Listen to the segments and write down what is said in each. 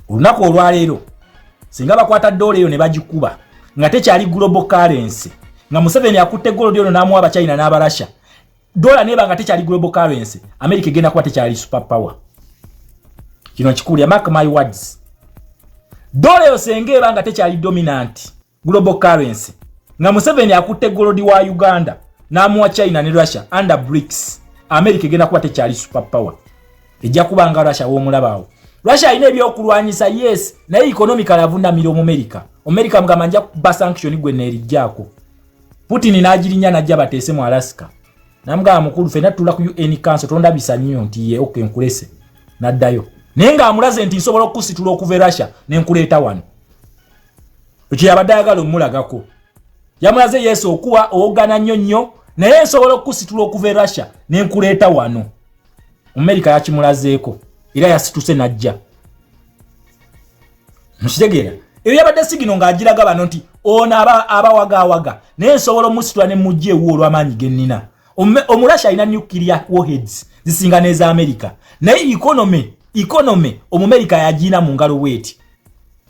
Olunaku olwaleero singa bakwata dola eyo ne bagikuba nga tekyali global currency, nga Museveni akutte gold ono n'amuwa Abachina n'Abarasha, dola neba nga tekyali global currency, America egenda kuba tekyali super power. Kino nkikulya, mark my words. Dola eyo senga eba nga tekyali dominant global currency, nga Museveni akutte gold wa Uganda n'amuwa China ne Russia under BRICS, America egenda kuba tekyali super power, ejja kuba nga Russia. W'omulabaawo Russia alina ebyokulwanyisa, yes, naye economically avunamira Omumerika. Omumerika mugamba, "Nja kuba sanction gwe neerijjaako." Putin n'agirinya najja bateese mu Alaska, namugamba, "Mukulu, fenna tutula ku UN Council, tondabisa nnyo." Nti, "Ye, okay, nkulese." Naddayo, naye ng'amulaze nti nsobola okukusitula okuva e Russia nenkuleeta wano. Ekyo yabadde ayagala omulagako, yamulaze yesu okuwa owogana nnyo nnyo, naye nsobola okukusitula okuva e Russia nenkuleeta wano. Omumerika yakimulazeeko era yasituse najja. Mukitegeera? Eyo yabadde signal ng'agiraga bano nti ono abawagaawaga, naye nsobola omusitula ne mujja ewu olw'amaanyi ge nnina. Omurasha alina nuclear warheads zisinga n'eza Amerika, naye economy Omumerika yagiina mu ngalo bweti,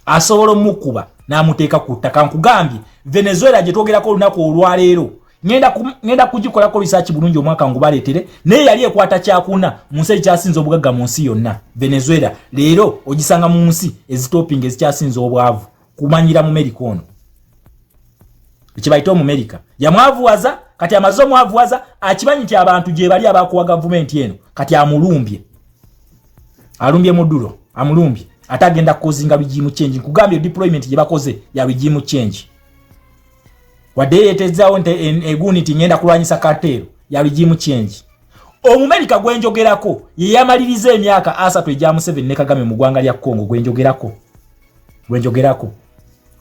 asobola omukuba n'amuteeka ku ttaka. Nkugambye, Venezuela gye twogerako olunaku olwaleero, ngenda kugikolako research bulungi omwaka ngubaleetere, naye yali ekwata kyakuna mu nsi ekyasinza obugagga mu nsi yonna. Venezuela leero ogisanga mu nsi ezitopinga ezikyasinza obwavu, kumanyira Mumerika ono ekibayita Omumerika yamwavuwaza. Kati amaze omwavuwaza, akimanyi nti abantu gye bali abakuwa gavumenti eno. Kati amulumbye, alumbye Maduro, amulumbye ate agenda kukozinga regime change. Nkugambye, deployment gye bakoze ya regime change, wadde yeetezaawo nti egundi nti ngenda kulwanyisa cartel, ya regime change. Omumerika gwenjogerako ye yamaliriza emyaka 30 egya Museveni ne Kagame mu ggwanga lya Congo. Gwenjogerako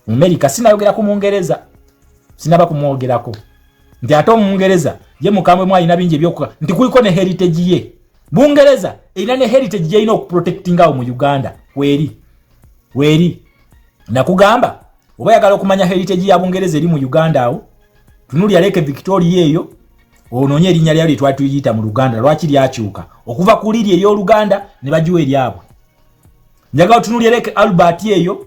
Omumerika, sinayogerako Mungereza, sinaba kumwogerako nti ate Omungereza ye mukambwe mu alina bingi ebyokuka nti kuliko ne heritage ye. Bungereza erina ne heritage gyerina okuprotectinga awo mu Uganda. Weeri nakugamba, oba yagala okumanya heritage ya Bungereza eri mu Uganda awo, tunulya Lake Victoria eyo, onoonye erinnya lyayo lyetwali tuyiyita mu Luganda, lwaki lyakyuka okuva ku liri ery'Oluganda ne bagiwa eryabwe. Njagala otunulya Lake Albert eyo,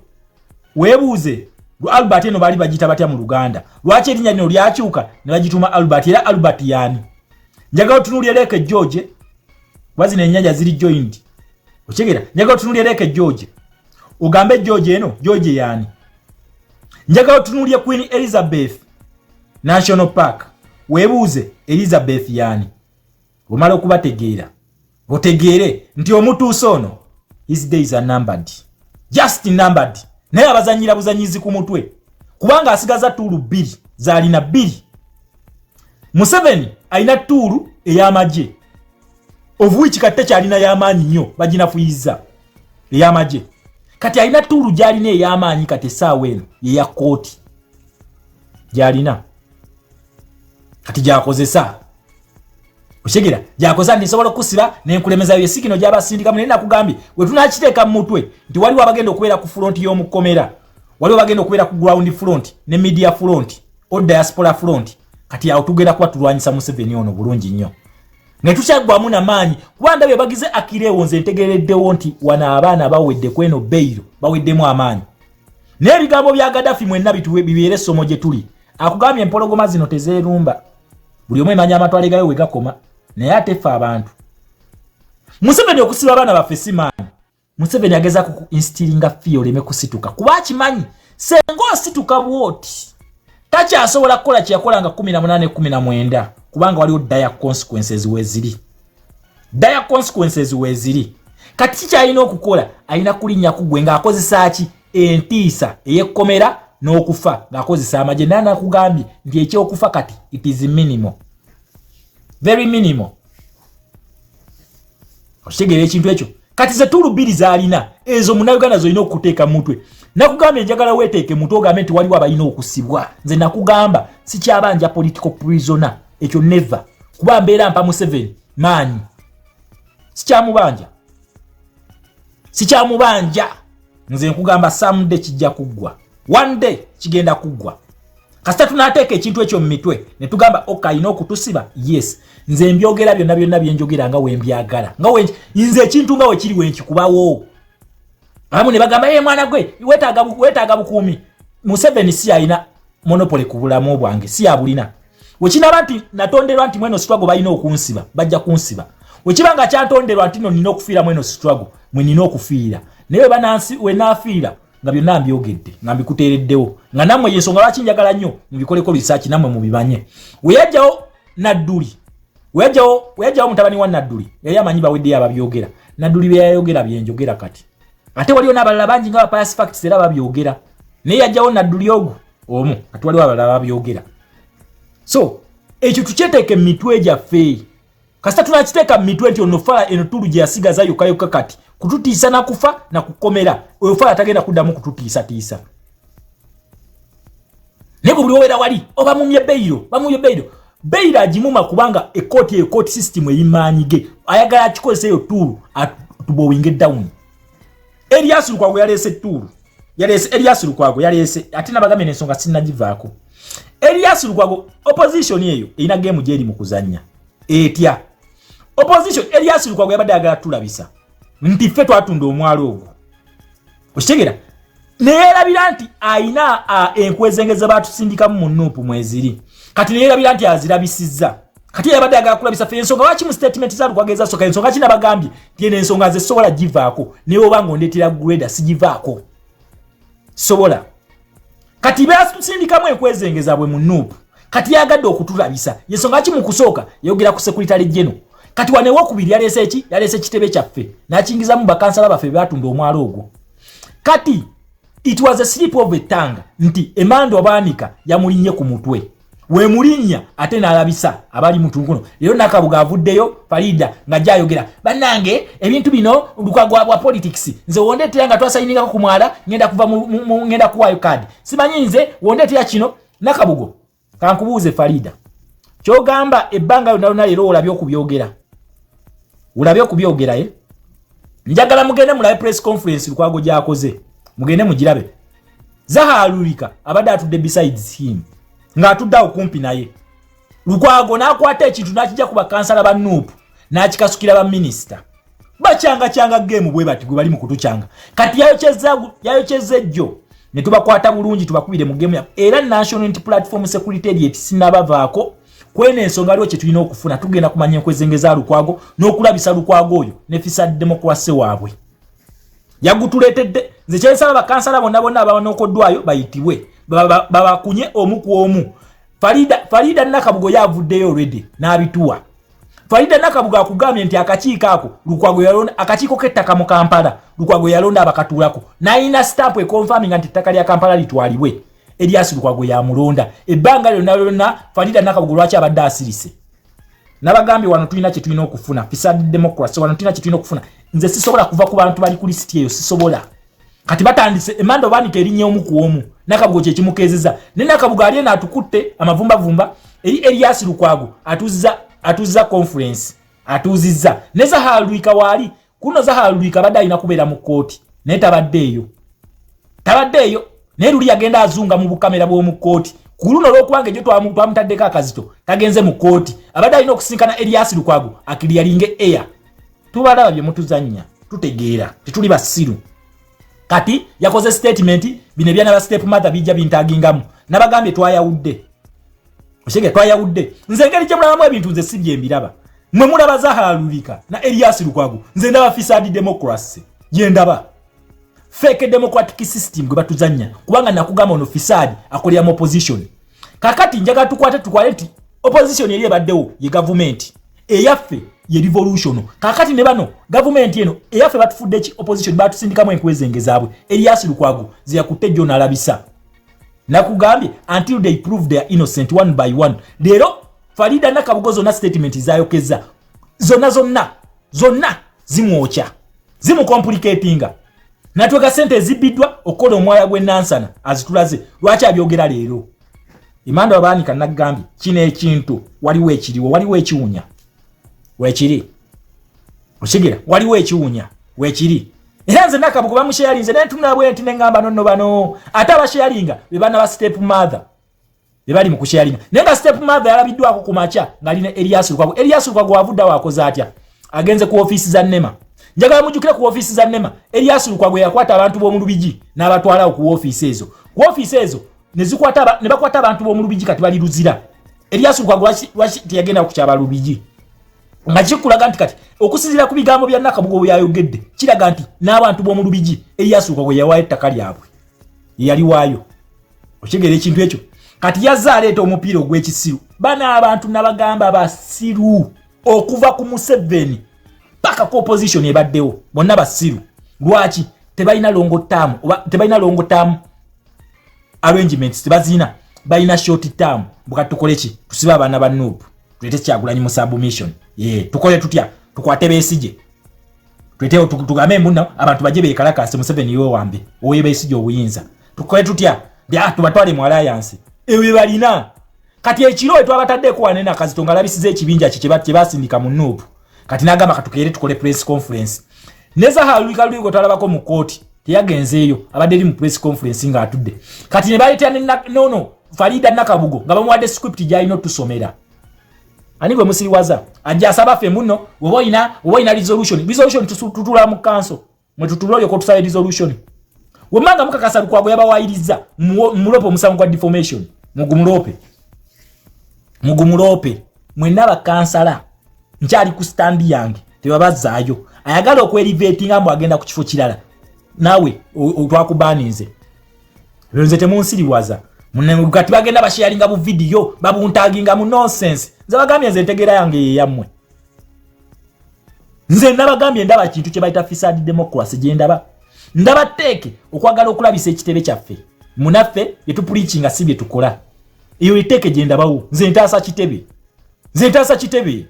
weebuuze Albert eno baali bagiyita batya mu Luganda, lwaki erinnya lino lyakyuka ne bagituma Albert, era Albert yaani? Njagala otunulya Lake George, kuba zino ennyanja ziri joined, okitegeera? Njagala otunulya Lake George, ogambe George eno George yaani? Njagala otunulye Queen Elizabeth National Park, weebuuze Elizabeth yaani? Omala okubategeera, otegeere nti omutuusa ono, his days are numbered, just numbered, naye abazanyira buzanyizi ku mutwe, kubanga asigaza tool bbiri zaalina bbiri. Museveni alina tool ey'amagye, of which kati tekyalina y'amaanyi nnyo, baginafuyiza ey'amagye. Kati alina tool gy'alina ey'amaanyi kati essaawa eno yeya kooti gy'alina kati gyakozesa, okitegeera? Gyakozesa nti nsobola okusiba nenkulemezayo esikino gyabasindikamu. Naye nakugambye, we tunakiteeka mu mutwe nti waliwo abagenda okubeera ku front y'omukomera, waliwo abagenda okubeera ku ground front ne media front o diaspora front. Kati awo tugenda kuba tulwanyisa Museveni ono bulungi nnyo ne tukyaggwamu namaanyi, kuba ndabye bagize akireewo. Nze ntegereddewo nti wano abaana bawedde kweno bail, baweddemu amaanyi. Naye ebigambo bya Gadafi mwenna bibeere essomo gye tuli. Akugambye empologoma zino tezeerumba, buli omu emanya amatwale gayo we gakoma. Naye ate ffe abantu, Museveni okusiba abaana baffe si maanyi. Museveni agezaako ku instillinga fear oleme kusituka, kuba akimanyi senga osituka bwoti takyasobola kukola kyeyakolanga 18 19, kubanga waliwo dire consequences weziri, dire consequences weziri. Kati kikyalina okukola, alina kulinnya ku gwe ng'akozesa ki? Entiisa ey'ekkomera n'okufa, ng'akozesa amagye. Naye nakugambye nti ekyokufa kati it is minimal, very minimal. Okitegeera ekintu ekyo? Kati ze tool bbiri z'alina ezo, Munnayuganda, zolina okuteeka mu mutwe. Nakugambye, njagala weeteeke mutwe ogambe nti waliwo abalina okusibwa. Nze nakugamba, sikyabanja political prisoner, ekyo never, kuba mbeera mpa Museveni maanyi. Sikyamubanja, sikyamubanja. Nze nkugamba, someday kijja kuggwa, one day kigenda kuggwa, kasita tunateeka ekintu ekyo mu mitwe ne tugamba, "Okay, alina okutusiba." Yes, nze mbyogera byonna byonna byenjogera nga wembyagala, nga nze ekintu nga wekiri wenkikubawo. Abamu ne bagamba, "Ye mwana gwe, weetaaga bukuumi." Museveni si alina monopoly ku bulamu bwange, si yabulina. Wekinaba nti natonderwa nti mweno struggle balina okunsiba, bajja kunsiba. Wekiba nga kyantonderwa nti no nina okufiira mweno struggle, mwe nina okufiira. Naye wenaafiira nga byonna mbyogedde, nga mbikuteereddewo, nga nammwe yensonga lwaki njagala nnyo mubikoleko research, nammwe mubimanye. Weyajjawo Nadduli, weyajjawo mutabani wa Nadduli, yali amanyi baweddeyo ababyogera. Nadduli byeyayogera byenjogera kati, ate waliwo n'abalala bangi nga ba Pius Facts era babyogera, naye yajjawo Nadduli ogwo omu, ate waliwo abalala babyogera. So ekyo tukyeteeka emitwe gyaffe. Kasita tunakiteeka mu mitwe nti ono fala eno tool gye yasigaza yokka yokka kati kututiisa nakufa nakukomera, oyo fala tagenda kuddamu kututiisatiisa. Naye bwe buli obeera wali oba mumye bail, bamumye bail, bail agimuma, kubanga ekooti eyo court system eyimaanyi ge ayagala akikozesa eyo tool atubowinge down. Erias Lukwago yaleese tool, yaleese Erias Lukwago yaleese, ate nabagambye n'ensonga sinnagivaako. Erias Lukwago, opposition eyo erina game gyeri mu kuzannya etya? Opposition, Erias Lukwago yabadde ayagala tulabisa nti ffe twatunda omwalo ogwo, okitegera? Neyerabira nti ayina enkwezengeze batusindikamu mu NUP mweziri. Kati neyerabira nti azirabisizza. Kati yabadde ayagala kulabisa ffe. Ensonga lwaki mu statement za Lukwago ezasooka, ensonga ki nabagambye nti eno ensonga nze sobola givaako, naye oba nga ondeetera grader sigivaako, sobola. Kati batusindikamu enkwezenge zaabwe mu NUP. Kati yagadde okutulabisa, yensonga ki mu kusooka yayogera ku secretary general. Kati wano ewokubiri yaleese ki? Yaleese ekitebe kyaffe n'akiyingizamu bakansala baffe batunda omwalo ogwo. Kati it was a slip of a tongue nti emando abaanika yamulinnye ku mutwe, wemulinnya ate n'alabisa abali mutunkuno. Leero Nakabuga avuddeyo, Farida nga gyayogera, "Bannange, ebintu bino Lukwago bwa politics. Nze wondeetera nga twasayiningako ku mwala, ngenda kuva, ngenda kuwaayo kaadi. Simanyi nze wondeetera kino." Nakabugo, kankubuuze, Farida, kyogamba ebbanga lyonna lyonna leero olabye okubyogera, olabye okubyogera? Ye njagala mugende mulabe press conference Lukwago gyakoze, mugende mugirabe. Zaha Alulika abadde atudde besides him, ng'atudde awo kumpi naye. Lukwago n'akwata ekintu n'akijja ku bakansala ba NUP n'akikasukira baminisita. Bacyanga game bwe bati gwe bali mu kutucyanga. Kati yayokyeza ejjo ne tubakwata bulungi, tubakubire mu game. Era National Unity Platform Secretariat sinabavaako kweno ensonga. Aliwo kye tulina okufuna, tugenda kumanya enkwezenge za Lukwago n'okulabisa Lukwago oyo ne facade democracy waabwe yagutuleetedde. Nze kyensaba, bakansala bonna bonna abanokoddwayo bayitibwe, babakunye omu ku omu. Farida Nakabugo yavuddeyo already n'abituwa. Farida Nakabugo akugambye nti akakiiko ako Lukwago yalonda, akakiiko k'ettaka mu Kampala, Lukwago yalonda abakatuulako, n'ayina stamp econfirminga nti ettaka lya Kampala litwalibwe. Erias Lukwago yamulonda ebbanga lyonna lyonna. Farida Nakabugo lwaki abadde asirise? Nabagambye wano tulina kye tulina okufuna, facade democracy. Wano tulina kye tulina okufuna. Nze sisobola kuva ku bantu bali ku lisiti eyo, sisobola. Kati batandise emanda banika erinnya omu ku omu. Nakabugo kyekimukeezeza, ne Nakabugo ali eno atukutte amavumbavumba eri Erias Lukwago, atuuzza conference, atuuzizza ne Zahalwika waali kuno. Zahalwika abadde alina kubeera mu kkooti, naye tabadde eyo, tabadde eyo. Naye luli yagenda azunga mu bukamera bw'omu kkooti. Ku luno olwokubanga egyo twamutaddeko akazito, tagenze mu kkooti. Abadde alina okusinkana Erias Lukwago aclearinge air. Tubalaba bye mutuzannya, tutegeera, tetuli basiru. Kati yakoze statement, bino ebyana ba step mother bijja bintagingamu. Nabagambye twayawudde, oshege, twayawudde. Nze engeri gye mulabamu ebintu nze si bye mbiraba. Mwe mulaba Zahalulika na Erias Lukwago, nze ndaba facade democracy, gye ndaba fake democratic system gwe batuzannya. Kubanga nakugamba ono facade akolera mu opposition. Kakati njagala tukwate, tukwale nti opposition eri ebaddewo ye gavumenti eyaffe, ye revolution. Kakati ne bano gavumenti eno eyaffe batufudde ki? Opposition. Batusindikamu enkwezenge zaabwe Erias Lukwago zeyakutte jjo n'alabisa. Nakugambye, until they prove they are innocent one by one. Leero Farida Nakabugo zonna statement zayokeza zonna zonna zonna zimwokya, zimucomplicatinga. Natweka sente ezibbiddwa okukola omwaya gw'enansana azitulaze. Lwaki abyogera leero? Imanda wabaanika, nagambye kino ekintu waliwo ekiriwo, waliwo ekiwunya wekiri, okigira, waliwo ekiwunya wekiri. Era nze Nakabugo bamusharinze, nentunula bwe nti neŋŋamba nonno bano ate abasharinga be baana ba step mother, be bali mu kusharinga. Naye nga step mother yalabiddwako ku makya ng'alina Erias Lukwago. Erias Lukwago avudde awo akoze atya? Agenze ku ofiisi za NEMA. Njagala mujjukire ku ofiisi za NEMA, Erias Lukwago yakwata abantu b'omu Lubigi n'abatwalawo ku ofiisi ezo, ku ofiisi ezo ne bakwata abantu b'omu Lubigi, kati bali Luzira. Erias Lukwago lwaki teyagenda ku kyaba Lubigi? Nga kikulaga nti kati okusinziira ku bigambo bya Nakabugo bwe yayogedde, kiraga nti n'abantu b'omu Lubigi Erias Lukwago yawayo ettaka lyabwe, yeyaliwaayo. Okitegeera ekintu ekyo? Kati yazze aleeta omupiira ogw'ekisiru. Bano abantu nabagamba basiru, okuva ku Museveni paka ku opposition ebaddewo, bonna basiru. Lwaki tebalina long term oba tebalina long term arrangements? Tebazina, balina short term. Bukati tukole ki? Tusibe abaana ba NUP, tulete Kyagulanyi mu submission ye? Tukole tutya? Tukwate Besigye, tuletewo, tugambe mbuno abantu bajje bekalakase, Museveni yewambe owe Besigye obuyinza? Tukole tutya? Tubatwale mu alliance ebyo bye balina kati. Ekiro etwabataddeko wanene akazito nga alabisiza ekibinja kye kyebasindika mu NUP, kati n'agamba katukeere tukole press conference. Ne Zaha Luika twalabako mu kooti, teyagenzeeyo, abadde eri mu press conference ng'atudde. Kati ne baleetera nono Farida Nakabugo nga bamuwadde script gy'alina otusomera. Ani gwe musiriwaza ajja asaba ffe muno? Oba oyina resolution, tutula mu kanso mwe tutula, olyoka otusaba resolution. Wemanga mukakasa Lukwago yabawayiriza, mulope omusango gwa defamation, mugumulope, mugumulope mwenna bakansala. Nkyali ku stand yange, tebabazaayo. Ayagala okwelevatinga mbu agenda ku kifo kirala, naawe twakubaninze. Nze temunsiriwaza. Kati bagenda basharinga bu video, babuntaginga mu nonsense. Nze bagambye, nze entegeera yange yeyammwe. Nze nabagambye, ndaba kintu kye bayita facade democracy gye ndaba. Ndaba teeke okwagala okulabisa ekitebe kyaffe munaffe byetupreachinga si bye tukola. Eyo eteeke gye ndabawo. Nze ntaasa kitebe, nze ntaasa kitebe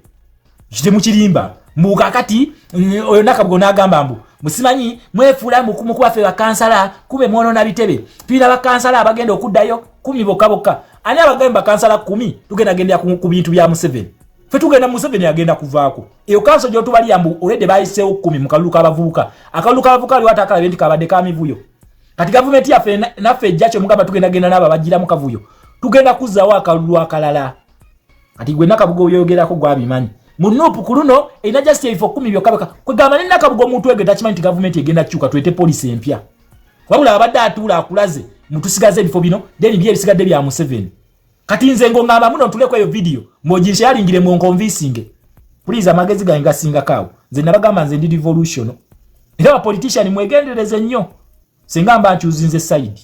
kitemukirimba. Mbu kakati oyo Nakabugo n'agamba mbu musimanyi mwefuula mukuba ffe bakansala kube mwonona bitebe, tulina bakansala abagenda okuddayo 10 bokka bokka. Ani abagamba bakansala 10? Tugenda gendera ku bintu bya Museveni. Fe tugenda, Museveni agenda kuvaako. Eyo kanso gyotubalira mbu olwedde bayiseewo 10 mu kalulu k'abavubuka. Akalulu k'abavubuka aliwo atakalabe nti kabadde ka mivuyo. Kati gavumenti yaffe naffe ejja kyomugamba tugenda genda n'abo abagiramu kavuyo, tugenda kuzzaawo akalulu akalala. Kati gwe Nakabugo oyogerako gwabimanyi mu NUP ku luno erina just ebifo 10 byokka byokka. Kwegamba ne Nakabugo omuntu ege takimanyi nti gavumenti egenda kukyuka, twete policy empya. Wabula abadde atuula akulaze mutusigaze ebifo bino, then bye ebisigadde bya Museveni. Kati nze ngongamba muno ntuleko eyo video mbw'oginsharingire munconvincinge, please. Amagezi gange gasingako awo. Nze nabagamba, nze ndi revolution, era abapolitician mwegendereze nnyo. Singa mba nchoosinze side,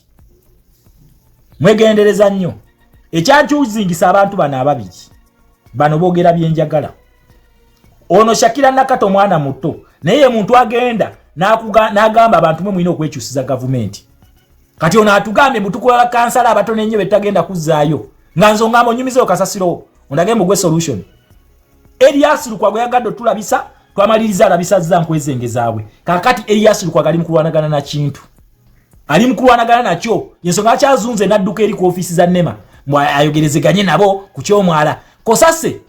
mwegendereza nnyo. Ekyanchoosingisa abantu bano ababiri bano boogera byenjagala. Ono Shakira Nakato omwana muto, naye ye muntu agenda n'agamba abantu mwe mulina okwekyusiza gavumenti. Kati ono atugambye mbu bakansala abatono ennyo betagenda kuzzaayo, nga nze ongamba onyumizeyo kasasiro ondage mugwe solution. Erias Lukwago yagadde otulabisa, twamaliriza alabisa zza nkwezenge zaabwe. Kakati Erias Lukwago ali mu kulwanagana na kintu, ali mu kulwanagana nakyo. Ensonga akyazunze n'adduka eri ku ofiisi za NEMA mbw ayogerezeganye nabo ku kyomwala Kosase.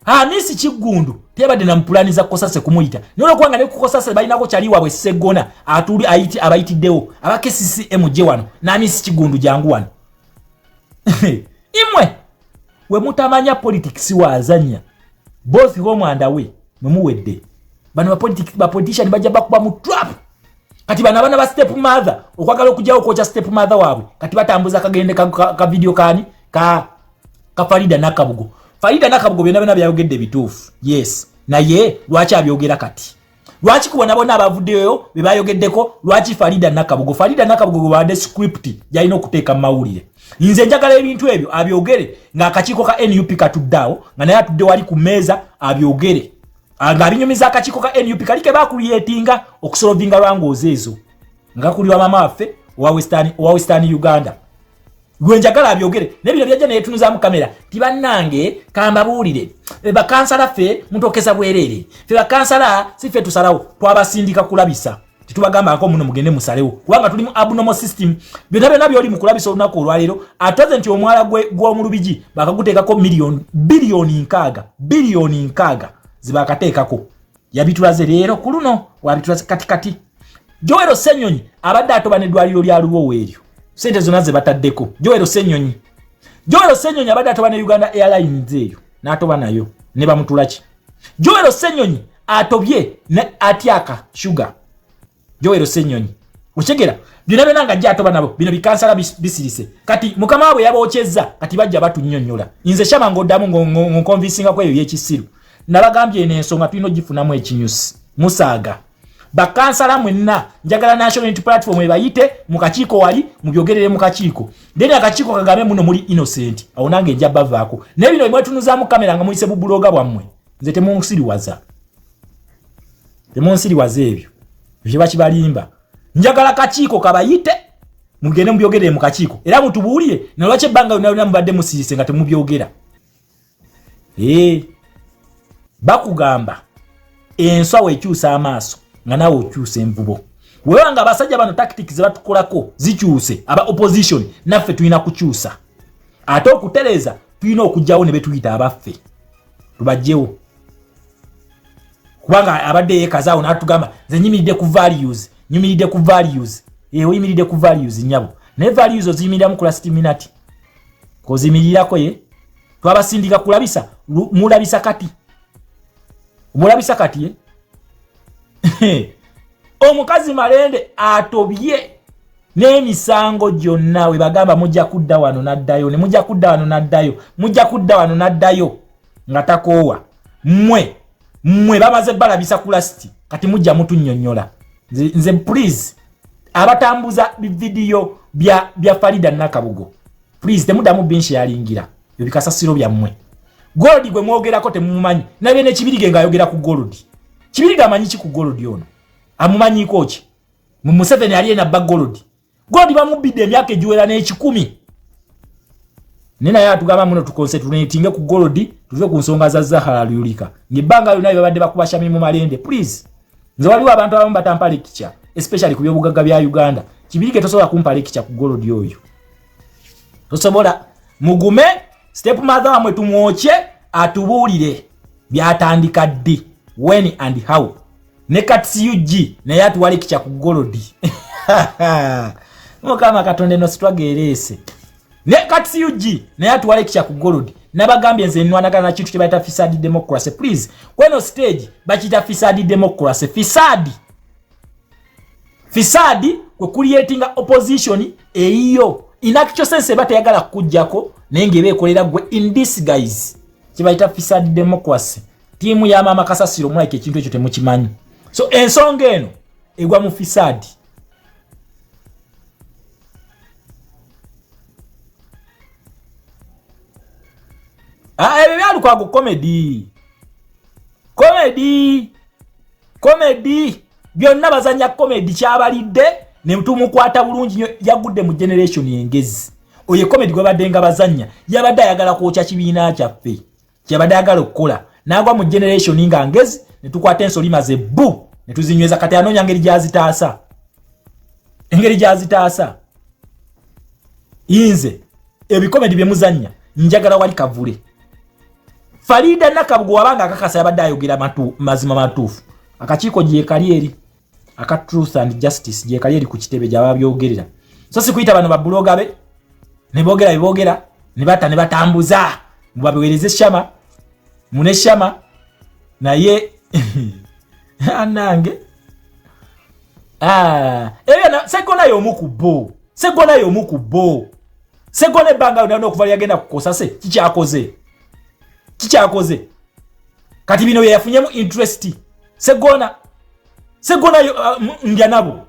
Hamisi Kiggundu teyabadde na mupulani za Kosase kumuyita, naye olwokubanga ne ku Kosase balinako kyali waabwe Seggona abayitiddewo aba KCCMJ wano n'Hamisi Kiggundu jangu wano. Imwe we mutamanya politics waazanya both home and away, mwe muwedde. Bano bapolitician bajja bakuba mu trap. Kati bano abaana ba step mother okwagala okugyawo kwokya step mother waabwe, kati batambuza kagende ka video kani ka Farida Nakabugo. Farida Nakabugo byonna byonna byayogedde bituufu, yes, naye lwaki abyogera kati? Lwaki kubona bonna abavuddeyo be bayogeddeko, lwaki Farida Nakabugo? Farida Nakabugo gwe bawadde script gyalina okuteeka mu mawulire. Nze njagala ebintu ebyo abyogere ng'akakiiko ka NUP katuddeawo, nga naye atudde wali ku mmeeza, abyogere ng'abinyumiza akakiiko ka NUP kali ke bakucreatinga okusolvinga lwangoozi ezo, nga kuliwa mama waffe owa Western Uganda. Gwe njagala abyogere, naye bino byajja neyetunuzaamu kamera ti bannange kambabuulire, bakansala ffe mutokeza bwereere, ffe bakansala si ffe tusalawo, twabasindika kulabisa, tetubagambako muno mugende musalewo, kubanga tuli mu abnormal system. Byonna byonna byoli mu kulabisa olunaku olwaleero atoze nti omwala gw'omu Lubigi bakaguteekako miliyoni 60 biliyoni 60 biliyoni zibakateekako. Yabitulaze leero ku luno, wabitulaze kati. Kati Joel Ssenyonyi abadde atoba n'eddwaliro lya Lubowa eryo, sente zonna ze bataddeko. Joel Ssenyonyi, Joel Ssenyonyi abadde atoba ne Uganda Airlines eyo n'atoba nayo ne bamutulaki. Joel Ssenyonyi Atobye ne atyaka Sugar Joel Ssenyonyi, okitegeera? Byonna byonna nga ajja atoba nabo. Bino bikansala bisirise. Kati mukama waabwe yabokyezza, kati bajja batunnyonnyola. Nze Shama ng'oddamu ng'onconvincingako eyo y'ekisiru. Nabagambye, eno ensonga tulina ogifunamu ekinyusi. Musaaga bakansala mwenna, njagala National Unity Platform ebayite mu kakiiko wali mubyogerere mu kakiiko, then akakiiko kagambe muno muli innocent, awo nange nja bavaako. Naye bino mwetunuzaamu kamera nga muyise bubuloga bwammwe, nze temunsiriwaza, temunsiriwaza. Ebyo ebyo bakibalimba. Njagala kakiiko kabayite, mugende mubyogerere mu kakiiko, era mutubuulire nalwaki ebbanga lyonna lyonna mubadde musirise nga temubyogera. Ee, bakugamba enswa wekyusa amaaso nga naawe okyusa envubo. Wewa nga abasajja bano tactics zebatukolako zikyuse, aba opposition naffe tulina kukyusa. Ate okutereeza tulina okugjawo ne betuyita abaffe, tubajjewo, kubanga abadde yekazaawo natugamba, "Nze nyimiridde ku values, nyimiridde ku values." E, oyimiridde ku values nyabo, naye values oziyimiriramu ku last minute, kozimirirako. Ye twabasindika kulabisa, mulabisa kati, mulabisa kati. Ye omukazi Malende atobye n'emisango gyonna. We bagamba mujja kudda wano n'addayo, ne mujja kudda wano n'addayo, mujja kudda wano n'addayo, nga takoowa. Mmwe mmwe bamaze balabisa ku last, kati mujja mutunnyonnyola. Nze please, abatambuza bividiyo bya Farida Nakabugo, please temuddamu binsharingira ebyo bikasasiro byammwe. Gold gwe mwogerako temumumanyi. Nabye ne Kibirige ng'ayogera ku gold. Kibirige amanyi ki ku gold? Ono amumanyiiko ki? Mu Museveni ali enabba gold. Gold bamubbidde emyaka egiwera n'ekikumi, naye naye atugamba muno tuconcentratinge ku gold, tuve ku nsonga za Zahara Luyirika, ng'ebbanga lyonna babadde bakuba Shamimu Malende. Please, nze waliwo abantu abamu batampa lecture, especially ku byobugagga bya Uganda. Kibirige tosobola kumpa lecture ku gold oyo, tosobola. Mugume, step mother wamwe tumwokye, atubuulire byatandika ddi, when and how. Ne Kats UG naye atuwa lecture ku gold. Mukama Katonda, eno struggle ereese. Ne Kats UG naye atuwa lecture ku gold. Nabagambye, nze nnwanagana na kintu kye bayita facade democracy. Please, kweno stage bakiyita facade democracy. Facade, facade kwe creatinga opposition eyiyo. In actual sense eba teyagala kukuggyako, naye ng'eba ekolera gwe in disguise. Kibayita facade democracy. Tiimu ya maama kasasiro, mulike ekintu ekyo temukimanyi. So ensonga eno egwa mu facade. Ah, ebyo byalukwago comedy, comedy, comedy. Byonna bazanya comedy. Kyabalidde ne tumukwata bulungi nnyo. Yagudde mu generation engezi. Oyo comedy gwabadde nga bazanya, yabadde ayagala kwokya kibiina kyaffe, kyabadde ayagala okukola, n'agwa mu generation nga ngezi, ne tukwata ensoli maze bu ne tuzinyweza. Kati anoonya ngeri gyazitaasa, engeri gyazitaasa. Inze ebicomedy bye muzannya njagala wali kavule. Farida Nakabugo wabanga akakasa yabadde ayogera mazima matuufu, akakiiko gyekali eri aka Truth and Justice, gyekali eri ku kitebe gyaba byogerera, so si kuyita bano babuloga be ne boogera beboogera ne bata ne batambuza mubabiweereze. Shama mune Shama naye anange. Ah, ebyo Segona y'omu ku bo, Segona y'omu ku bo. Segona ebbanga lyonna okuva lyagenda kukosa se kikyakoze, kikyakoze. Kati bino byeyafunyemu interest. Segona, Segona ndya nabo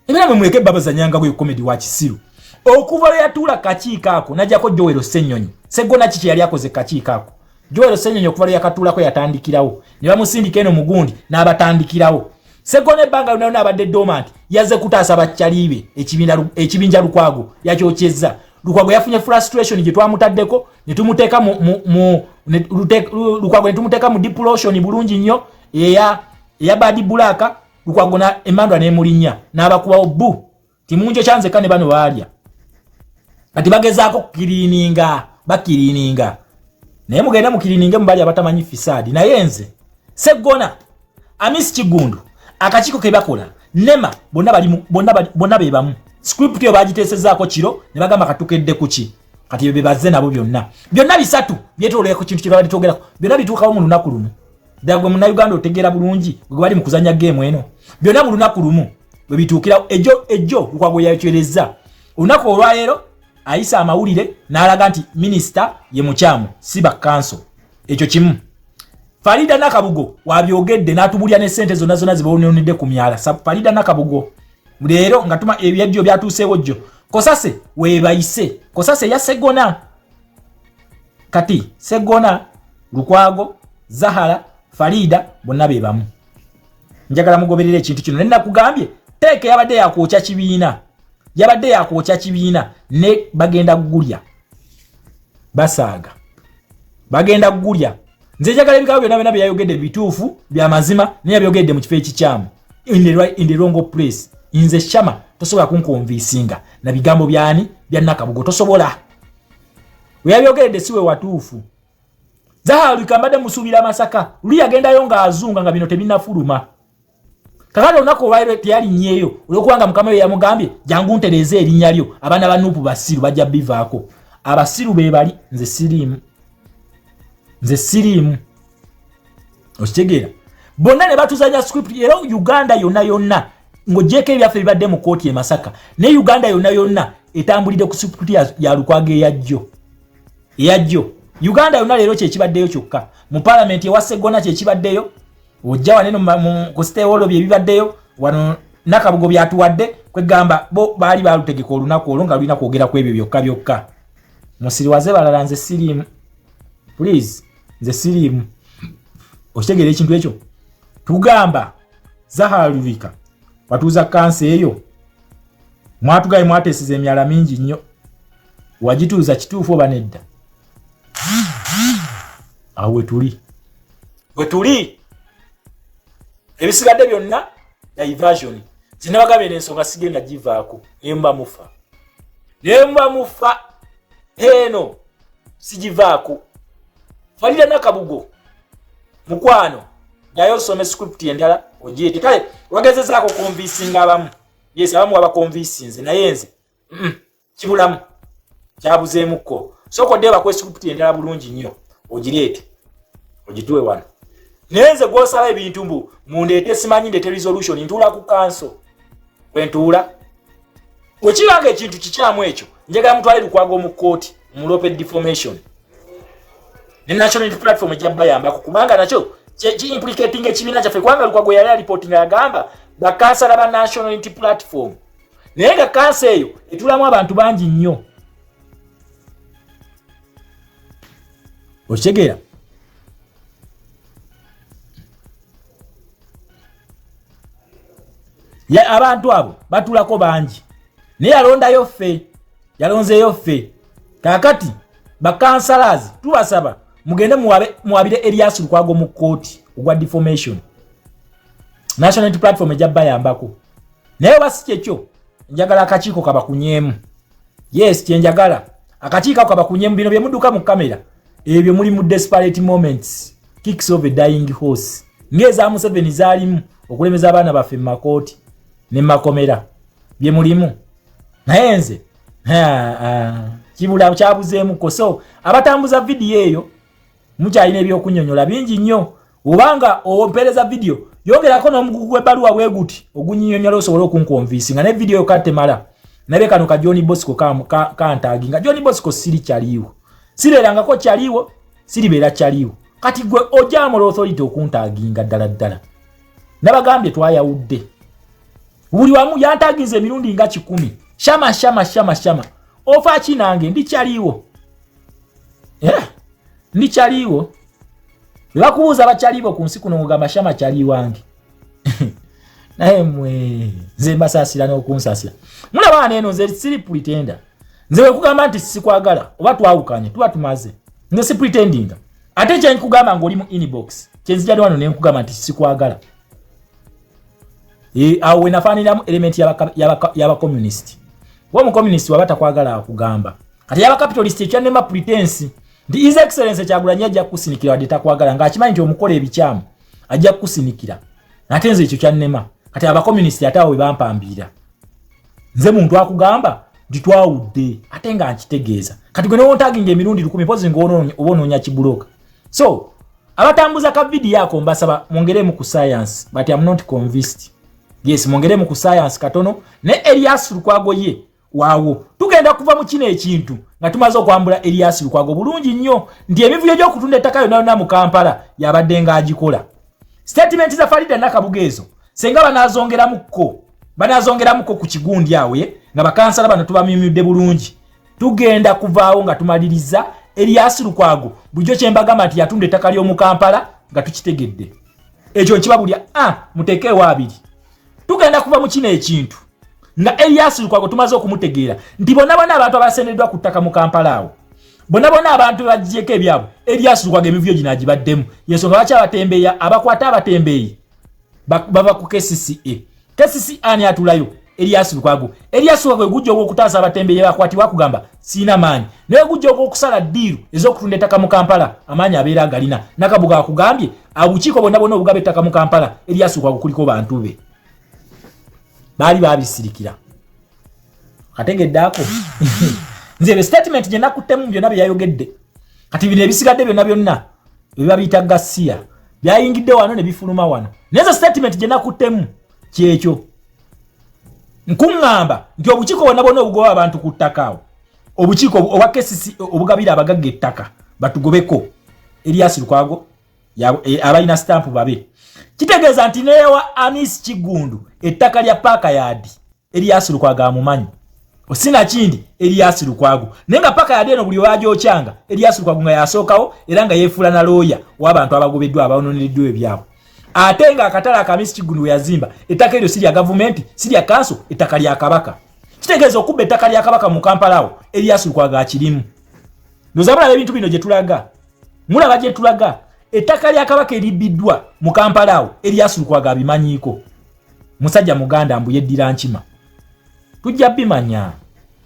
ebera mwe muleke babazanyanga gwe comedy wa kisiru. Okuva lwe yatuula kakiiko ako najjako Joel Ssenyonyi, Segona kiki yali akoze kakiiko ako? Joel Ssenyonyi okuva lwe yakatuulako yatandikirawo ne bamusindika eno mugundi n'abatandikirawo. Segona ebbanga lyonna lyonna abadde dormant, yazze kutaasa bakyaliibe. Ekibinja Lukwago yakyokyezza. Lukwago yafunye frustration gye twamutaddeko ne tumuteeka mu Lukwago ne tumuteeka mu depression bulungi nnyo eya bad black. Lukwago na emandwa n'emulinnya n'abakubawo bu timunjo kyanzeka ne bano baalya. Kati bagezaako kukiriininga, bakiriininga, naye mugende mukiriininge mubali abatamanyi facade. Naye nze Seggona, Amisi Kigundu, akakiiko ke bakola nema bonna bali, bonna be bamu. Script eyo bagiteesezaako kiro ne bagamba katukedde kuki. Kati ebyo bye bazze nabo byonna byonna bisatu byetoolera ku kintu kye babadde twogerako, byonna bituukawo mu lunaku lumu. Ddala gwe Munnayuganda otegeera bulungi gwe bali mu kuzanya geemu eno. Byonna mu lunaku lumu bwe bituukira. Ejjo ejjo Lukwago yakyerezza olunaku olwaleero, ayisa amawulire n'alaga nti minisita ye mukyamu, si bakkanso. Ekyo kimu. Farida Nakabugo wabyogedde n'atubulya ne ssente zonna zonna zibononedde ku myala. Farida Nakabugo leero nga tuma ebyajjo byatuuseewo jjo Kosase weebayise Kosase ya Segona. Kati Segona, Lukwago, Zahara, Farida bonna be bamu. Njagala mugoberere ekintu kino. Nenakugambye teeke yabadde yakwokya kibiina, yabadde yakwokya kibiina ne bagenda gulya basaaga, bagenda gulya. Nze njagala ebigambo byonna byonna byeyayogedde bituufu, byamazima, naye yabyogedde mu kifo ekikyamu, in the wrong place. Nze Shama tosobola kunconvincinga na bigambo byani bya Nakabugo, tosobola. Weyabyogeredde si we watuufu. Zahalika mbadde musuubira Masaka, luli yagendayo ng'azunga nga bino tebinafuluma. Kakati olunaku olwaliro teyalinnyeeyo olwokubanga mukama we yamugambye jangu ntereeze erinnya lyo. Abaana ba Nuupu basiru, bajja bivaako. Abasiru be bali, nze siriimu, nze siriimu. Okitegeera? Bonna ne batuzanya script. Era Uganda yonna yonna, ng'ogyeko ebyaffe bibadde mu kooti e Masaka, ne Uganda yonna yonna etambulidde ku script ya Lukwago eyajjo eyajjo. Uganda yonna leero kyekibaddeyo kyokka mu palamenti ewa Seggona kyekibaddeyo. Ojja waneno ku stewolo byebibaddeyo wano, Nakabugo byatuwadde. Kwegamba bo baali balutegeka olunaku olwo nga lulina kwogera ku ebyo byokka byokka. Musiriwaze balala, nze siriimu, please, nze siriimu. Okitegeera ekintu ekyo? Tugamba Zahalulika watuuza kansa eyo, mwatugaye mwateeseza emyala mingi nnyo, wagituuza kituufu oba nedda? Awo wetuli, wetuli. Ebisigadde byonna diversion. Zinabagambye n'ensonga sigenda givaako, nemba mufa, nemba mufa, eno sigivaako. Farida Nakabugo mukwano, naye osome script endala ogyete. Kale wagezezaako convincinga abamu, yes, abamu wabaconvincinze, naye nze kibulamu, kyabuzeemukko. Sooka odde bakwe script endala bulungi nnyo, ogireete ogituwe wano. Naye nze gwosaba ebintu mbu mundeete, simanyi ndeete resolution, ntuula ku kanso kwentuula. Wekibanga ekintu kikyamu ekyo, njagala mutwale Lukwago mu kooti, mulope defamation, ne National Unity Platform ejja bayambako, kubanga nakyo kiimplicating ekibiina kyaffe, kubanga Lukwago yali alipotinga, yagamba bakansala ba National Unity Platform, naye nga kansa eyo etulamu abantu bangi nnyo. Okitegeera? Abantu abo batulako bangi, naye yalondayo ffe, yalonzeeyo ffe. Kakati bakansalazi tubasaba mugende muwabire Erias Lukwago mu kkooti ogwa defamation. National Unity Platform ejja bayambako, naye oba si kyekyo, njagala akakiiko kabakunyeemu. Yes, kyenjagala akakiiko ako kabakunyeemu. Bino bye mudduka mu kamera ebyo, muli mu desperate moments, kicks of a dying horse, ng'eza Museveni zaalimu okulemeza abaana baffe mu makooti ne makomera, bye mulimu. Naye nze kibula, kyabuzeemuko. So abatambuza vidiyo eyo mukyalina ebyokunyonyola bingi nnyo. Obanga ompeereza vidiyo, yongerako n'omugugu gw'ebbaluwa bwe guti ogunyinyonyola osobole okunconvincinga. Ne vidiyo yokka temala. Nabe kano ka John Bosco kantaginga. John Bosco siri kyaliwo, sibeerangako kyaliwo, siribeera kyaliwo. Kati gwe ojamula authority okuntaginga? Ddala ddala nabagambye twayawudde. Buli wamu yantaginza emirundi nga 100, Shama, Shama, Shama, Shama, ofa ki nange? Ndi kyaliwo, yeah. Ndi kyaliwo. Webakubuuza bakyalibo ku nsi kuno, ngamba Shama kyali wange. Naye mwe nze mbasaasira n'okunsaasira. Mulaba wano eno, nze siri pretender. Nze wekugamba nti sikwagala oba twawukanye, tuba tumaze. Nze si pretendinga. Ate kyenkugamba ng'oli mu inbox, kyenzija wano nenkugamba nti sikwagala. Awo wenafaaniramu element y'abacommunist. Wa omucommunist waba takwagala akugamba. Kati y'abacapitalist ekyannema pretense nti His Excellence Kyagulanyi ajja kukusinikira wadde takwagala, ng'akimanyi nti omukola ebikyamu, ajja kukusinikira. Ate nze ekyo kyannema. Kati abacommunist ate awo we bampambirira. Nze muntu akugamba nti twawudde ate nga nkitegeeza. Kati gwe newontaginga emirundi 1000, mpozi ngaoba onoonya kibuloka. So Abatambuza ka vidiyo ako mbasaba mwongeremu ku science, but am not convinced. Yes, mwongeremu ku science katono. Ne Erias Lukwago ye waawo, tugenda kuva mu kino ekintu nga tumaze okwambula Erias Lukwago bulungi nnyo nti emivuyo gy'okutunda ettaka yonna yonna mu Kampala yabadde ng'agikola. Statement za Farida Nakabuga ezo senga banazongeramukko ku kigundi awe nga bakansala bano tubamyumyudde bulungi, tugenda kuvaawo nga tumaliriza Erias Lukwago. Bulijjo kyembagamba nti yatunda ettaka ly'omu Kampala nga tukitegedde ekyo nkibabulya, muteekeewo abiri. Tugenda kuva mu kino ekintu nga Erias Lukwago tumaze okumutegeera nti bonna bonna abantu abasendeddwa ku ttaka mu Kampala awo, bonna bonna abantu bagyeko ebyabwe, Erias Lukwago emivuyo gino agibaddemu. Yensonga lwaki abatembeeya abakwata abatembeeyi bava ku KCCA. KCCA ani atulayo? Erias Lukwago. Erias Lukwago egujja ogw'okutaasa abatembeeyi bakwatibwa kugamba siina maanyi, naye gujja ogw'okusala ddiiru ez'okutunda ettaka mu Kampala amaanyi abeera agalina. Nakabuga akugambye obukiiko bonna bonna obugaba ettaka mu Kampala, Erias Lukwago kuliko bantu be baali babisirikira. Kategedde ako? Nze ebyo statement gye nakuttemu byonna bye yayogedde. Kati bino ebisigadde byonna byonna ebiba biyita gasiya byayingidde wano ne bifuluma wano, naye nze statement gye nakuttemu kyekyo nkuŋŋamba nti obukiiko bwonna bwonna obugoba abantu ku ttaka awo, obukiiko obwa KCC obugabira abagagga ettaka batugobeko, Erias Lukwago abalina stamp babe. Kitegeeza nti neewa Amis Kiggundu ettaka lya Paaka Yard, Erias Lukwago amumanyi, osina kindi Erias Lukwago. Naye nga Paaka Yard eno buli wagyokyanga Erias Lukwago nga yasookawo, era nga yeefuula na looya w'abantu abagobeddwa, abaononereddwa ebyabwe. Ate nga akatale akamisi Kiggundu we yazimba, ettaka eryo si lya gavumenti, si lya kanso, ettaka lya Kabaka. Kitegeeza okubba ettaka lya Kabaka mu Kampala awo Erias Lukwago akirimu. Ndoza mulaba ebintu bino gye tulaga, mulaba gye tulaga. Ettaka lya Kabaka eribbiddwa mu Kampala awo Erias Lukwago abimanyiiko. Musajja muganda mbu yeddira nkima, tujja bimanya.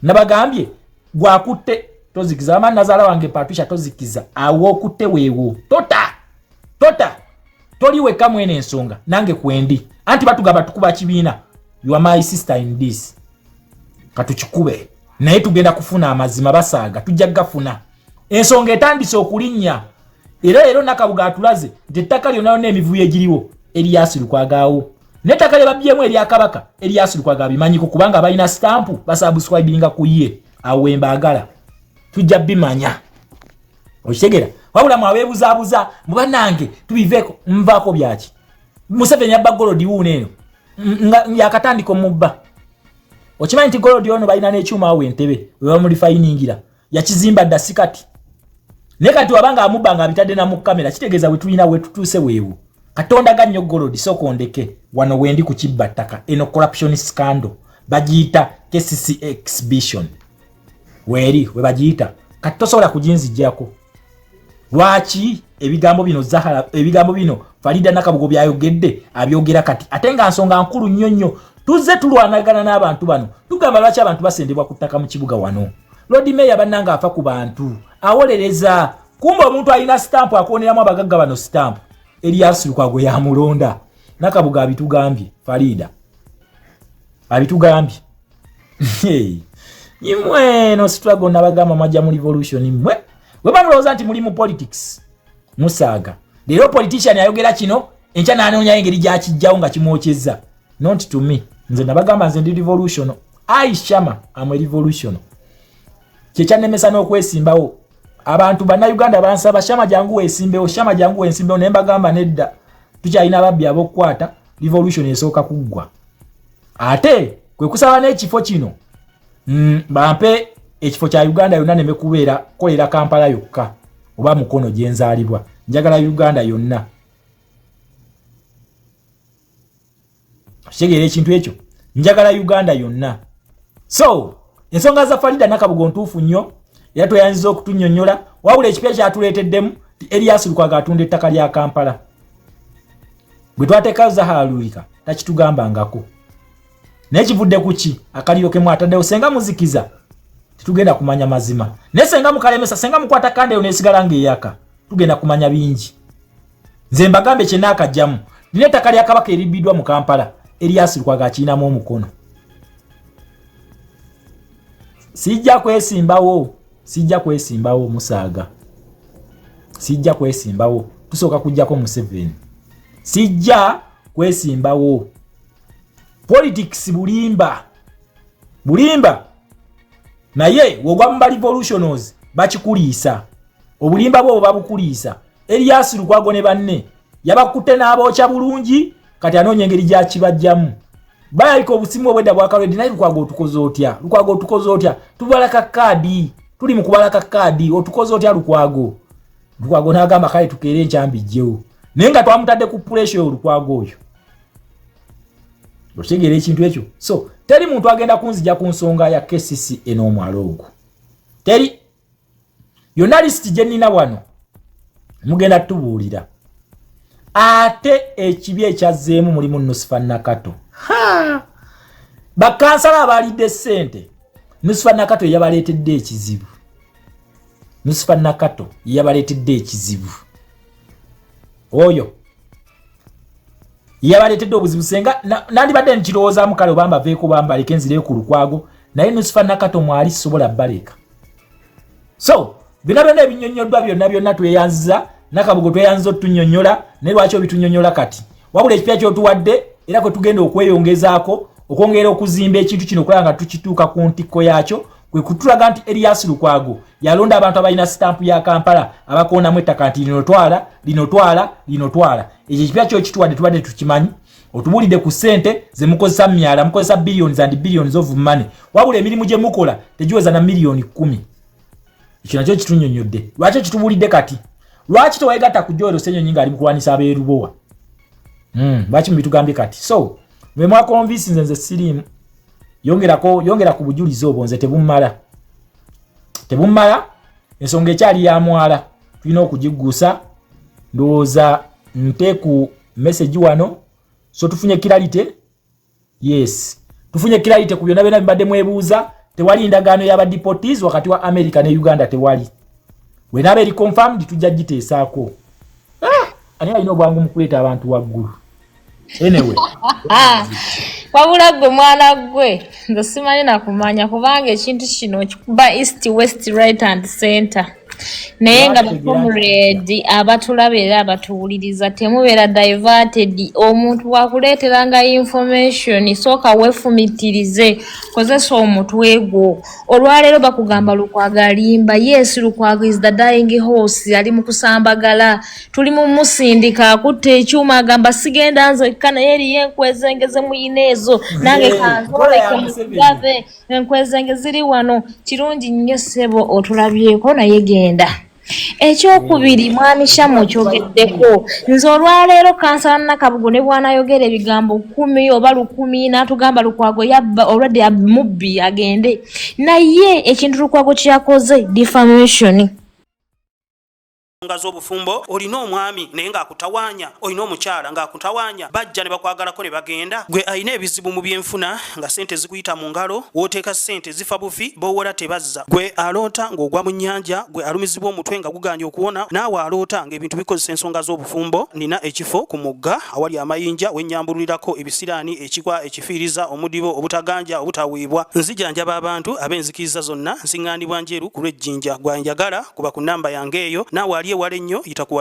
Nabagambye gwakutte tozikiza. Ama nazaala wange Patricia, tozikiza awo okutte weewo, tota tota, toli wekka mwene ensonga, nange kwendi. Anti batugamba tukuba kibiina. You are my sister in this, katukikube naye tugenda kufuna amazima. Basaaga tujja gafuna. Ensonga etandise okulinnya era leero Nakabuga atulaze nti ettaka lyonna lyonna emivuyo egiriwo Erias Lukwago, n'ettaka lye babbyemu erya Kabaka, Erias Lukwago abimanyiko, kubanga balina sitampu basubscribinga ku ye. Awo wembaagala, tujja bimanya. Okitegera? Wabula mwabeebuzaabuza mubannange, tubiveeko. Nvaako byaki? Museveni yabba gold wuuno eno nga yakatandika omubba. Okimanyi nti gold ono balina n'ekyuma awo Entebe webamulifayiningira, yakizimba dda, si kati. Naye kati wabanga amubba nga abitadde na mu kamera, kitegeeza bwe tulina wetutuuse weewo. Katonda gannyo gold sokondeke wano wendi ku kibba ttaka eno corruption scandal bagiyita KCC exhibition, weeri we bagiyita. Kati tosobola kuginzijjako. Lwaki ebigambo bino Zahara, ebigambo bino Farida Nakabugo byayogedde abyogera kati, ate nga nsonga nkulu nnyo nnyo? Tuzze tulwanagana n'abantu bano, tugamba lwaki abantu basendebwa ku ttaka mu kibuga wano. Lord Mayor bannanga afa ku bantu, awolereza. Kumba omuntu alina sitampu akooneramu abagagga bano sitampu, Erias Lukwago yamulonda. Nakabuga abitugambye, Farida abitugambye. Imwe no struggle, nabagamba mwajja mu revolution. Mmwe bwe bamulowooza nti muli mu politics, musaaga. Leero politician ayogera kino, enkya n'anoonyayo engeri gyakijjawo nga kimwokyeza. Not to me. Nze nabagamba nze ndi revolution. I shama am a revolution. Kyekyannemesa n'okwesimbawo. Abantu Bannayuganda bansaba, "Shama jangu weesimbewo, Shama jangu weesimbewo," naye mbagamba nedda, tukyalina ababbi ab'okukwata. Revolution esooka kuggwa. Ate kwe kusaba n'ekifo kino, bampe ekifo kya Uganda yonna, neme kubeera kolera Kampala yokka oba Mukono gyenzaalibwa. Njagala Uganda yonna. Kitegeera ekintu ekyo? Njagala Uganda yonna. So ensonga za Farida Nakabugo ntuufu nnyo, era tweyanziza okutunnyonnyola. Wabula ekipya kyatuleeteddemu ti Erias Lukwago atunda ettaka lya Kampala. Bwe twateekayo Zahara Luyika takitugambangako, naye kivudde ku ki? Akaliro kemu ataddewo. Senga muzikiza tetugenda kumanya mazima, naye senga mukalemesa, senga mukwata kanda eyo nesigala ng'eyaka, tugenda kumanya bingi. Nze mbagambe kyenaakajjamu, nina ettaka lya Kabaka eribbiddwa mu Kampala, Erias Lukwago akirinamu omukono. Sijja kwesimbawo, sijja kwesimbawo, musaaga, sijja kwesimbawo. Tusooka kujjako Museveni. Sijja kwesimbawo. Politics bulimba, bulimba. Naye wogwa mu barevolutionals, bakikuliisa obulimba bwo, babukuliisa. Erias Lukwago ne banne yabakutte n'abookya bulungi. Kati anoonya engeri gyakibajjamu. Bayalika obusimu obwedda bwakalweddi. Naye Lukwago, otukoze otya? Lukwago, otukoze otya? Tubala kakaadi, tuli mu kubala kakaadi. Otukoze otya, Lukwago? Lukwago n'agamba, "Kale tukeere enkyambi jjewo." Naye nga twamutadde ku pressure Olukwago oyo. Okitegeera ekintu ekyo? So teri muntu agenda kunzija ku nsonga ya KCC n'omwalo ogwo. Teri. Yonna lisiti gye nnina wano, mugenda tubuulira. Ate ekibi ekyazzeemu, mulimu Nusifa Nakato. Bakansala abalidde ssente, Nusifa Nakato yabaleetedde ekizibu. Nusifa Nakato yabaleetedde ekizibu. Oyo yabaleetedde obuzibu. Senga nandibadde nkirowoozaamu, kale oba mbaveeko, bambaleke nzireyo ku Lukwago, naye Nusifa Nakato mwali, sisobola baleka. So byonna byonna ebinyonyoddwa, byonna byonna, tweyanziza Nakabugo, tweyanziza otunyonyola. Naye lwaki obitunyonyola kati? Wabula ekipya kyotuwadde, era kwe tugenda okweyongezaako, okwongera okuzimba ekintu kino, okulaba nga tukituuka ku ntikko yakyo, kwe kutulaga nti Erias Lukwago yalonda abantu abalina sitampu ya Kampala, abakoonamu ettaka nti lino twala, lino twala, lino twala. Ekyo ekipya kyo kituwadde, tubadde tukimanyi. Otubuulidde ku ssente zemukozesa mu myala. Mukozesa billions and billions of money, wabula emirimu gye mukola tegiweza na miliyoni 10. Ekyo nakyo kitunyonyodde. Lwaki okitubuulidde kati? Lwaki tewegatta ku Joel Ssenyonyi ng'ali mu kulwanisa abeerubowa? Lwaki mubitugambye kati? So mwe mwakonvinsi nze, nze siriimu. Yongerako, yongera ku bujulizi obwo. Nze tebummala, tebummala. Ensonga ekyali ya mwala, tulina okugiggusa. Ndowooza nte ku message wano. So tufunye clarity. Yes, tufunye clarity ku byonna byonna bibadde mwebuuza. Tewali ndagaano y'abadeportees wakati wa America ne Uganda, tewali. Wenaaba eri confirmed, tujja giteesaako. Ah, ani alina obwangu mu kuleeta abantu waggulu? Anyway. Wabula gwe mwana gwe, nze simanyi nakumanya, kubanga ekintu kino kikuba east, west, right and center. Naye nga bacomrade abatulaba era abatuwuliriza, temubeera diverted. Omuntu bwakuleeteranga information, sooka weefumitirize, kozesa omutwe gwo. Olwaleero bakugamba Lukwago alimba. Yes, Lukwago is the dying horse, ali mu kusambagala, tuli mu musindika. Akutta ekyuma, agamba sigenda nzekka, naye eriyo enkwezenge muyina ezo, nange kanzoleke mugabe enkwezenge ziri wano. Kirungi nnyo ssebo, otulabyeko, naye genda. Ekyokubiri, mwami Shamu, okyogeddeko. Nze olwaleero kansala Nakabugo ne bw'anaayogera ebigambo 10 oba 1000 n'atugamba Lukwago yabba, olwadde, mubbi, agende. Naye ekintu Lukwago kyeyakoze, defamation. Nga z'obufumbo, olina omwami naye ng'akutawaanya, olina omukyala ng'akutawaanya, bajja ne bakwagalako ne bagenda. Gwe alina ebizibu mu byenfuna, nga sente zikuyita mu ngalo, w'oteeka sente zifa bufi, b'owola tebazza. Gwe aloota ng'ogwa mu nnyanja, gwe alumizibwa omutwe nga guganye okuwona, naawe aloota ng'ebintu bikozesa ensonga z'obufumbo, nina ekifo ku mugga awali amayinja wennyambululirako ebisiraani, ekikwa, ekifiiriza, omudibo, obutaganja, obutaweebwa. Nzijanjaba abantu ab'enzikiriza zonna. Nsiŋŋaanibwa Njeru ku lw'Ejjinja. Gwanjagala kuba ku namba yange eyo. Naawe ali ewala ennyo, yita ku